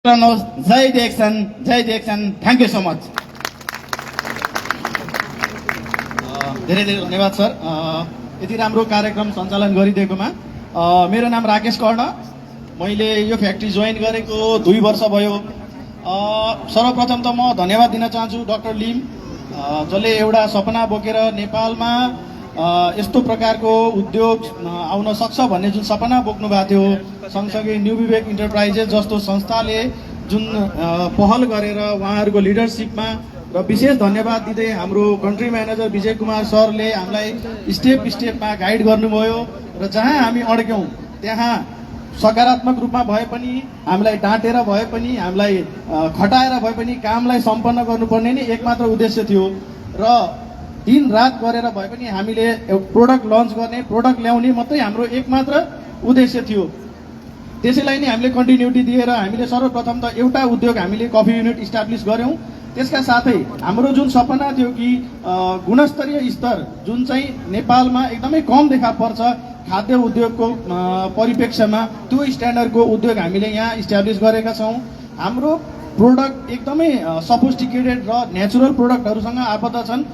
जय देक्सन, जय देक्सन। Thank you so much. धेरै धेरै धन्यवाद सर, यति राम्रो कार्यक्रम सञ्चालन गरिदिएकोमा। मेरो नाम राकेश कर्ण, मैले यो फ्याक्ट्री जोइन गरेको 2 वर्ष भयो। सर्वप्रथम त म धन्यवाद दिन चाहन्छु डाक्टर लिम, जसले एउटा सपना बोकेर नेपालमा यस्तो प्रकारको उद्योग आउन सक्छ भन्ने जुन सपना बोक्नु भएको थियो, सँगसँगै न्यू विवेक इन्टरप्राइजेस जस्तो संस्थाले जुन पहल गरेर उहाँहरूको लिडरसिपमा र विशेष धन्यवाद दिँदै हाम्रो कन्ट्री म्यानेजर विजय कुमार सरले हामीलाई स्टेप स्टेपमा गाइड गर्नुभयो र जहाँ हामी अड्क्यौँ त्यहाँ सकारात्मक रूपमा भए पनि, हामीलाई डाँटेर भए पनि, हामीलाई खटाएर भए पनि कामलाई सम्पन्न गर्नुपर्ने नै एकमात्र उद्देश्य थियो र दिन रात गरेर भए पनि हामीले प्रोडक्ट लन्च गर्ने, प्रोडक्ट ल्याउने मात्रै हाम्रो एकमात्र उद्देश्य थियो। त्यसैलाई नै हामीले कन्टिन्युटी दिएर हामीले सर्वप्रथम त एउटा उद्योग हामीले कफी युनिट इस्टाब्लिस गऱ्यौँ। त्यसका साथै हाम्रो जुन सपना थियो कि गुणस्तरीय स्तर जुन चाहिँ नेपालमा एकदमै कम देखा पर्छ खाद्य उद्योगको परिप्रेक्ष्यमा, त्यो स्ट्यान्डर्डको उद्योग हामीले यहाँ इस्टाब्लिस गरेका छौँ। हाम्रो प्रोडक्ट एकदमै सफिस्टिकेटेड र नेचुरल प्रोडक्टहरूसँग आबद्ध छन्,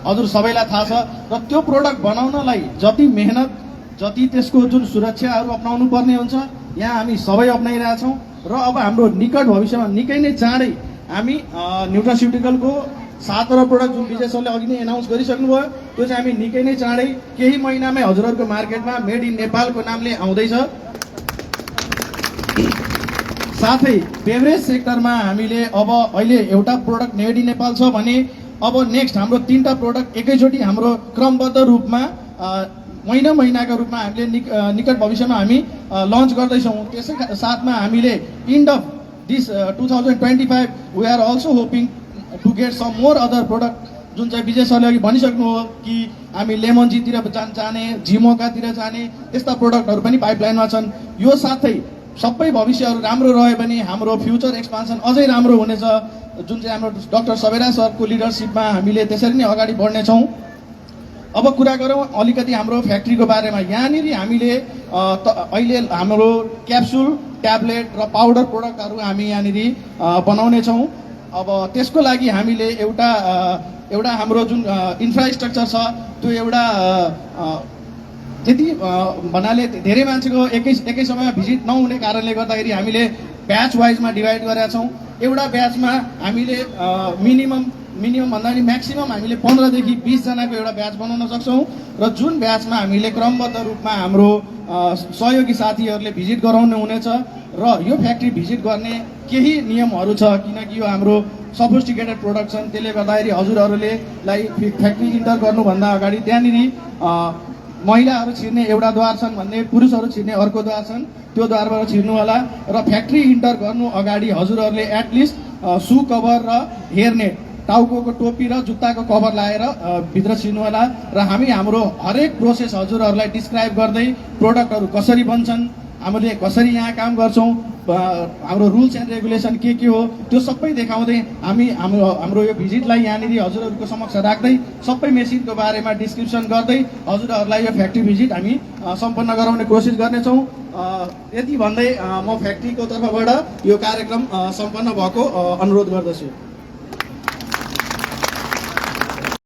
हजुर सबैलाई थाहा छ। र त्यो प्रोडक्ट बनाउनलाई जति मेहनत, जति त्यसको जुन सुरक्षाहरू अपनाउनु पर्ने हुन्छ, यहाँ हामी सबै अपनाइरहेछौँ। र अब हाम्रो निकट भविष्यमा निकै नै चाँडै हामी न्युट्रास्युटिकलको 7वटा प्रोडक्ट जुन विजय सरले अघि नै एनाउन्स गरिसक्नुभयो, त्यो चाहिँ हामी निकै नै चाँडै केही महिनामै हजुरहरूको मार्केटमा मेड इन नेपालको नामले आउँदैछ। साथै बेभरेज सेक्टरमा हामीले अब अहिले एउटा प्रोडक्ट मेड इन नेपाल छ भने अब नेक्स्ट हाम्रो 3टा प्रोडक्ट एकैचोटि हाम्रो क्रमबद्ध रूपमा महिनाका रूपमा हामीले निकट भविष्यमा हामी लन्च गर्दैछौँ। त्यसै साथमा हामीले end of this 2025 we are also hoping to get some more other product, जुन चाहिँ विजय सरले अघि भनिसक्नु हो कि हामी लेमनजीतिर जाने, झिमोकातिर जाने, त्यस्ता प्रोडक्टहरू पनि पाइपलाइनमा छन्। यो साथै सबै भविष्यहरू राम्रो रह्यो भने हाम्रो फ्युचर एक्सपान्सन अझै राम्रो हुनेछ, जुन चाहिँ हाम्रो डाक्टर सबेरा सरको लिडरसिपमा हामीले त्यसरी नै अगाडि बढ्नेछौँ। अब कुरा गरौँ अलिकति हाम्रो फ्याक्ट्रीको बारेमा। यहाँनिर हामीले अहिले हाम्रो क्याप्सुल, ट्याब्लेट र पाउडर प्रोडक्टहरू हामी यहाँनिर बनाउनेछौँ। अब त्यसको लागि हामीले एउटा हाम्रो जुन इन्फ्रास्ट्रक्चर छ, त्यो एउटा त्यति भन्नाले धेरै मान्छेको एकै समयमा भिजिट नहुने कारणले गर्दाखेरि हामीले ब्याच वाइजमा डिभाइड गरेका छौँ। एउटा ब्याचमा हामीले मिनिमम भन्दा पनि म्याक्सिमम हामीले 15 देखि 20 जनाको एउटा ब्याच बनाउन सक्छौँ। र जुन ब्याचमा हामीले क्रमबद्ध रूपमा हाम्रो सहयोगी साथीहरूले भिजिट गराउनु हुनेछ। र यो फ्याक्ट्री भिजिट गर्ने केही नियमहरू छ, किनकि यो हाम्रो सफिस्टिकेटेड प्रोडक्सन, त्यसले गर्दाखेरि हजुरहरूले फ्याक्ट्री इन्टर गर्नुभन्दा अगाडि त्यहाँनिर महिलाहरू छिर्ने एउटा द्वार छन् भन्ने, पुरुषहरू छिर्ने अर्को द्वार छन्, त्यो द्वारबाट छिर्नु होला। र फ्याक्ट्री इन्टर गर्नु अगाडि हजुरहरूले एटलिस्ट सु कभर र हेयरनेट, टाउको टोपी र जुत्ताको कभर लगाएर भित्र छिर्नु होला। र हामी हाम्रो हरेक प्रोसेस हजुरहरूलाई डिस्क्राइब गर्दै प्रोडक्टहरू कसरी बन्छन्, हामीले कसरी यहाँ काम गर्छौँ, हाम्रो रुल्स एन्ड रेगुलेसन के हो, त्यो सबै देखाउँदै हामी हाम्रो यो भिजिटलाई यहाँनिर हजुरहरूको समक्ष राख्दै सबै मेसिनको बारेमा डिस्क्रिप्सन गर्दै हजुरहरूलाई यो फ्याक्ट्री भिजिट हामी सम्पन्न गराउने कोसिस गर्नेछौँ। यति भन्दै म फ्याक्ट्रीको तर्फबाट यो कार्यक्रम सम्पन्न भएको अनुरोध गर्दछु।